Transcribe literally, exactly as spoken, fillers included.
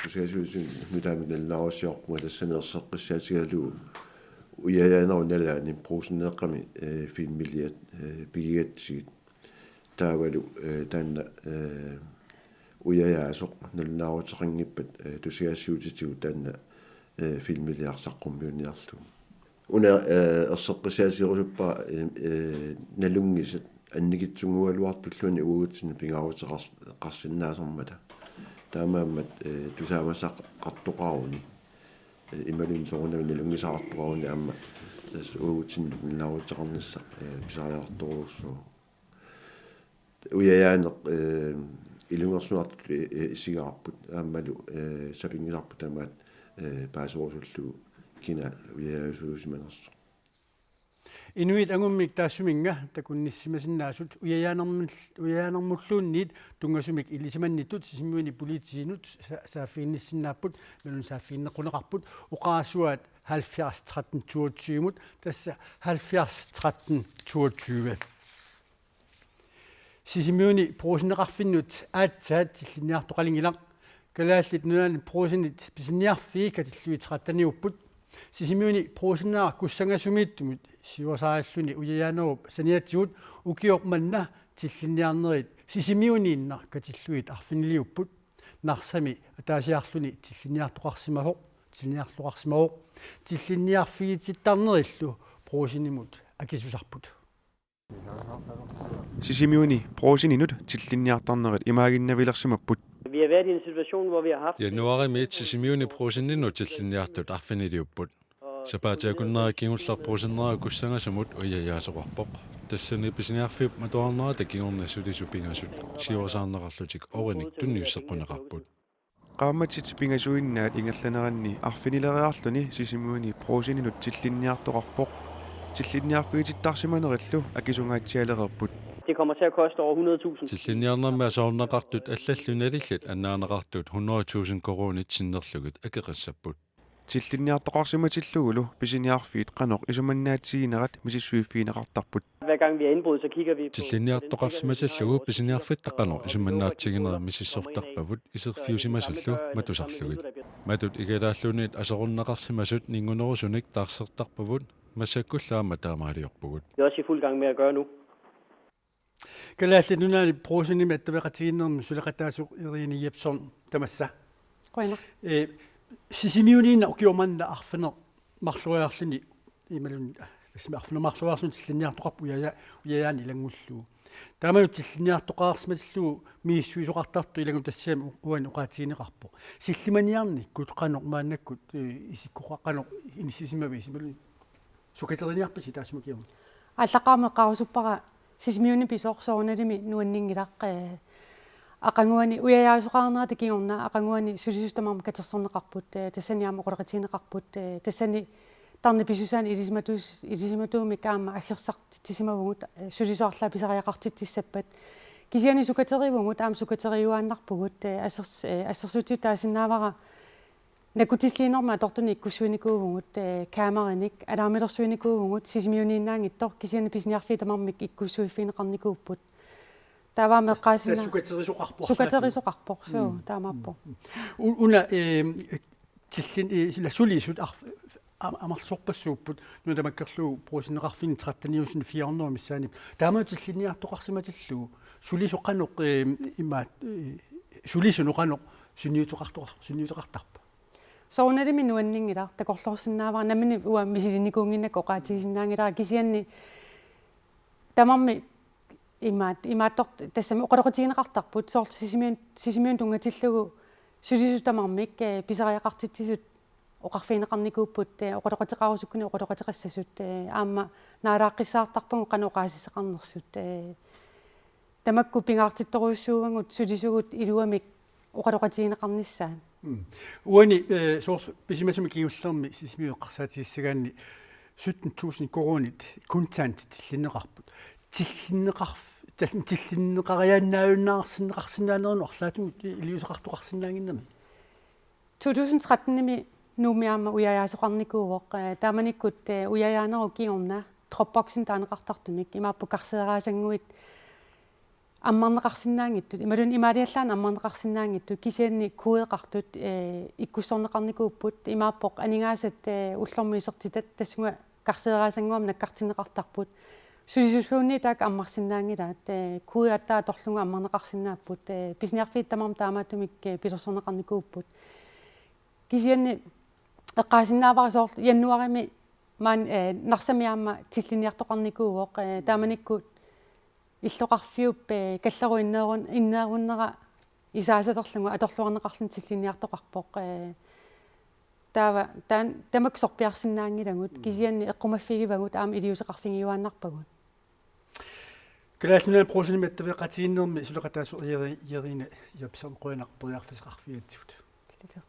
tusagassiuutitigut nutaamik nalunaarusiorpunga tassani erseqqissaatigalugu ujajaanerup nalaani Brugsenip eqqaani, eh, filmiliat, eh, pigigatsigit. Taavalu, eh, taanna, eh, ujajaasoq nalunaaruteqanngippat, eh, tusagassiuutitigut taanna, eh, filmiliaq saqqummiunniarlugu. Una, eh, erseqqissaatigerusuppara, eh, eh, nalunngisat annikitsunnguugaluartulluunniit uagutsinnut pingaaruteqars-, qarsinnaasarmata. Taamaammat, eh, tusaamasaqartoqaruni. Eh, imaluunniit soorunami nalunngisaqartoqaruni aamma tassa uagutsinnut nalunaaruteqarnissaq, eh, pisariaqartorujussuuvoq. Ujajaaneq, eh, ilungersunartutut, eh, eh, isigaarput aammalu, eh, sapinngisarput tamaat, eh, paaserusullugu kina ujajaajusimanersoq. Inuit angummik taassuminnga takunnissimasinnaasut ujajaanermul-, ujajaanermulluunniit tunngasumik ilisimannittut Sisimiuni politiinut sa-, saaffiginnissinnaapput, imaluunniit saaffiginneqquneqarput, oqarasuaat halvfjerds tretten toogtyve-mut, tassa halvfjerds tretten toogtyve. Sisimiuni Brugseneqarfinnut aatsaat tillinniartoqalinngilaq. Kalaallit Nunaanni Brugsenit pisiniarfii katillugit tretteniupput. Sisimiuni Brugseneqarfik Kussangasumiittumut siuarsarilluni ujajaanerup saniatigut ukioq manna tillinniarnerit Sisimiuniinnaq katillugit arfiniliupput. Narsami ataasiarluni tillinniartoqarsimavoq, tillinniartoqarsimavoq. Tillinniarfigitittarnerillu Brugsenimut akisusarput. Sisimiuni Brugseninut tillinniartarnerit imaaginnavilersimapput. Vi har været i en situation, hvor vi har haft Januaarimiit Sisimiuni Brugseninut tillinniartut arfiniliupput. Sapaatip akunneri kingulleq Brugsenera Kussangasumut ujajaasoqarpoq. Tassani pisiniarfiup matuarnerata kingorna sulisut pingasut siuarsaarneqarlutik oorinik tunniusseqquneqarput. Qaammatit pingasuinnaat ingerlaneranni arfinileriarluni Sisimiuni Brugseninut tillinniartoqarpoq. Tillinniarfigitittarsimanerillu akisungaatsialereerput. Det kommer til at koste over hundrede tusind. Tillinniarnermi aserorneqartut allallu nalillit annaanneqartut hundrede tusind koruunit sinnerlugit akeqassapput. Tillinniartoqarsimatillugulu pisiniarfiit qanoq isumannaatsiginerat misissuiffigineqartarput. Hver gang vi har indbrud, så kigger vi på Tillinniartoqarsimatillugu pisiniarfitta qanoq isumannaatsiginagu misissortarpavut iserfiusimasullu matusarlugit. Matut igalaalluunniit aserorneqarsimasut ninngunerusunik taarsertarpavut, massakkullu aamma taamaaliorpugut. Det er også i fuld gang med at gøre nu. Kalaallit Nunaanni Brugsenimi attaveqatigiinnermi suleqataasoq Irene Jepsen, tamassa. Qujanaq. Eh, Sisimiuniinnaq ukioq manna arfineq-marloriarluni imaluunniit, ah, tassami arfineq-marloriarluni tillinniartoqarpoq ujaja-, ujajaaneq ilanngullugu. Taamani tillinniartoqarsimatillugu misissuisoqartartoq ilanngutassaami u-, uani oqaatigineqarpoq. Sillimaniarnikkut qanoq maannakkut, eh, isikkoqa-, qanoq inissisimavisi imaluunniit sukateriniarpisi taassuma kingorna? Aallaqqaammut eqqaarusuppara Sisimiuni pisoq soorunalimi nuanninngilaq, eh, aqaguani ujajaasoqarnerata kingorna aqaguani sulisut tamarmik katersorneqarput, eh, tassani aamma oqaloqatigineqarput, eh, tassani tarnip pisussaani ilisimatus-, ilisimatuumik aamma aggersartitsisimavugut, eh, sulisut arlaat pisariaqartitsissappat. Kisianni sukaterivugut aamma sukateriuaannarpugut, eh, assers-, eh, assersuutitut taasinnaavara nakkutilliinermut atortunik ikkussuinikuuvugut, eh, kaameranik, alarmilersuinikuuvugut, Sisimiuniinnaanngitsoq, kisianni pisiniarfiit tamarmik ikkussuiffigineqarnikuupput. Taava aamma eqqaasinna-, Tassa sukaterisoqarpoq. Sukaterisoqarpoq, suu, mm, taamaappoq. Mm, mm. U-, una, eh, tillin-, eh, sila sulisut arf-, am-, amerlasoorpassuupput, nuna tamakkerlugu Brugseneqarfinni tretteniusunni fire hundrede missaanni. Taama tillinniartoqarsimatillugu, sulisut qanoq, eh, ima, eh, sulisunut qanoq sunniuteqartoqar-, sunniuteqartarpa? Soorunalimi nuanninngilaq, takorloorsinnaavara, nammineq uanga misilinnikuunnginnakku oqaatigisinnaanngilara, kisianni tamarmik imaat-, imaattoq tassami oqaloqatigineqartarput, soorlu Sisimiun-, Sisimiunut tunngatillugu sulisut tamarmik, eh, pisariaqartitsisut oqarfigineqarnikuupput, eh, oqaloqateqarusukkunik oqaloqateqassasut, eh, aamma naalaaqqissaartarpagut qanoq oqaasissaqarnersut, eh, tamakku pingaartittorujussuuvagut sulisugut iluamik oqaloqatigineqarnissaat. Mm. Uani, eh, soorlu pisimasumi kingullermi Sisimiut eqqarsaatigissagaanni sytten tusind koruunit kontant tillinneqarput. Tillinneqarf-, tal-, tillinneqariaannaajunnaarsinneqarsinnaanerannut arlaatigut iliuuseqartoqarsinnaannginnami? To tusind tretten-imi Nuummi aamma ujajaasoqarnikuuvoq, eh, taamanikkut, eh, ujajaanerup kingorna Dropboximi taaneqartartunik, imaappoq karseeraasannguit ammarneqarsinnaanngitsut, imaluunniit imaaliallaannaq ammarneqarsinnaanngitsut, kisianni kodeqartut, eh, ikkussorneqarnikuupput, imaappoq aningaasat, eh, ullormut isertitat tassunga karseeraasannguamik nakkartinneqartarput. Sulisuusuunniit taakku ammarsinnaanngilaat, eh, kode aatsaat atorlugu ammarneqarsinnaapput, eh, pisiniarfiit tamarmik taamaattumik, eh, pilersorneqarnikuupput. Kisianni eqqaasinnaavara soorlu januaarimi maani, eh, Narsami aamma tillinniartoqarnikuuvoq, eh, taamanikkut illoqarfiup, eh, kallerup inneerun-, inneerunnera isaasalerlugu atorluarneqarluni tillinniartoqarpoq, eh, taava taan-, tamakku sorpiarsinnaanngilagut, mm, kisianni eqqumaffigivagut aamma iliuuseqarfigiuaannarpagut. Kalaallit Nunaanni Brugsenimi attaveqatigiinnermi suleqataasoq Jere-, Jerine Jepsen, qujanaq periarfissaqarfigigatsigut. Kiisalu.